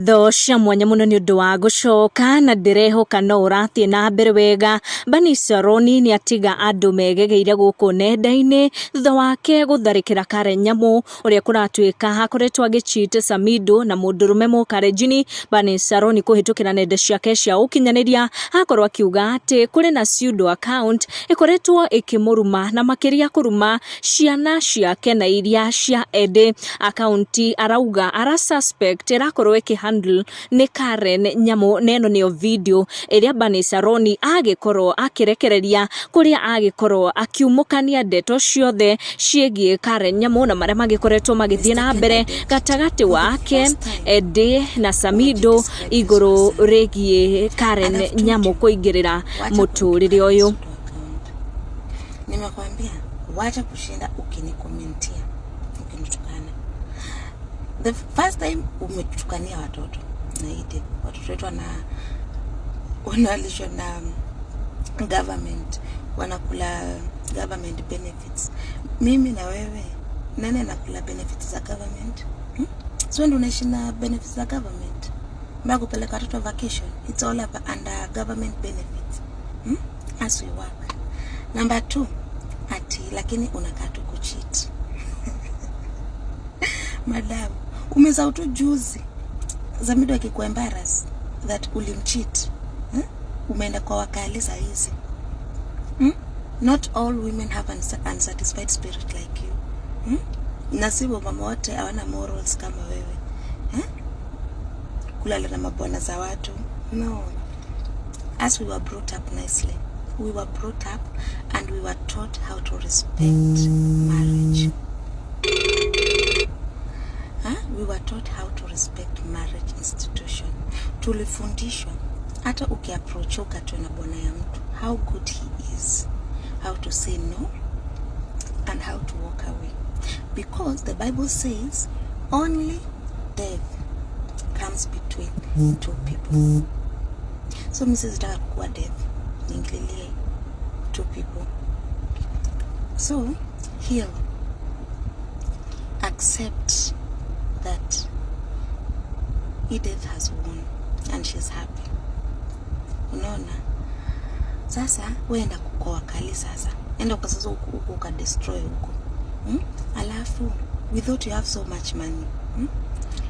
Tho cia mwanya muno ni undu wa gucoka na ndirehoka no urathie na mbere wega. Bernice Saroni ni atiga andu megegeire guku nenda-ini thutha wake gutharikira Karen Nyamu uria kuratuika akoretwo agicheat Samido na mundurume mukarenjini. Bernice Saroni kuhitukira nenda ciake cia ukinyaniria akorwo akiuga ati kuri na pseudo account ikoretwo ikimuruma na makiria kuruma ciana ciake na iria cia Eddie. Account arauga ara suspect irakorwo ikihandle ni Karen Nyamu na ĩno nĩyo video ĩrĩa Bernice Saroni agĩkorwo akĩrekereria kũrĩa agĩkorwo akiumũkania ndeto ciothe ciĩgiĩ Karen Nyamu na marĩa magĩkoretwo magĩthiĩ na mbere gatagatĩ wake Eddie na Samido igũrũ rĩgiĩ Karen Nyamu kũingĩrĩra mũtũrĩre ũyũ. Nimekwambia wacha kushinda ukinikomentia ukinitukana. The first time umetukania watoto na Edith, watoto wetu wanalishwa na government, wanakula government benefits. Mimi na wewe, nani anakula benefits za government, Si wewe ndio unaishi na benefits za government? Mbaya kupeleka watoto vacation, it's all up under government benefits, As we work. Number two, ati lakini unakaa tu kucheat. Madam, umesahau tu juzi Samido akikuembarrass that ulimcheat, eh? Umeenda kwa wakali saa hizi, Not all women have unsatisfied spirit like you, Na si mama wote hawana morals kama wewe, eh? Kulala na mabwana za watu, no. As we were brought up nicely, we were brought up and we were taught how to respect marriage, huh? We were taught how to respect marriage institution. Tulifundishwa hata ukiapproach ukatwe na bwana ya mtu, how good he is, how to say no and how to walk away, because the Bible says only death comes between two people. So mi sizitaka kukuwa death niingililie two people. So heal, accept that Edith has won and she's happy. Unaona? Sasa weenda kwa wakali sasa. Enda kwa sasa huko huko ukadestroy huko. Alafu we thought you have so much money.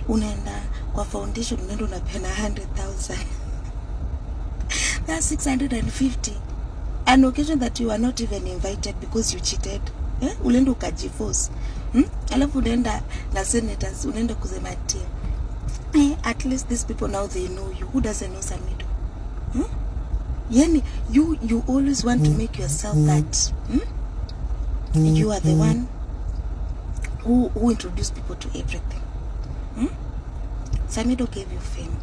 Unaenda kwa foundation, unaenda unapeana 100,000. That's 650. An occasion that you are not even invited because you cheated. Eh? Ulienda ukajiforce. Alafu unaenda na senators, unaenda kusema ati eh, at least these people now they know you. Who doesn't know Samido? Hmm? Yani you always want to make yourself that, You are the one who introduce people to everything. Samido gave you fame.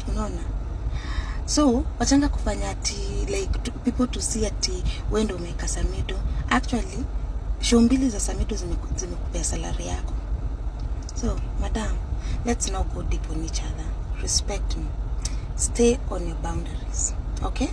Unaona? So wachanga kufanya ati like people to see ati wewe ndio umeweka Samido. Actually show mbili za Samido zimekupea salary yako. So madam, let's not go deep on each other. Respect me. Stay on your boundaries. Okay?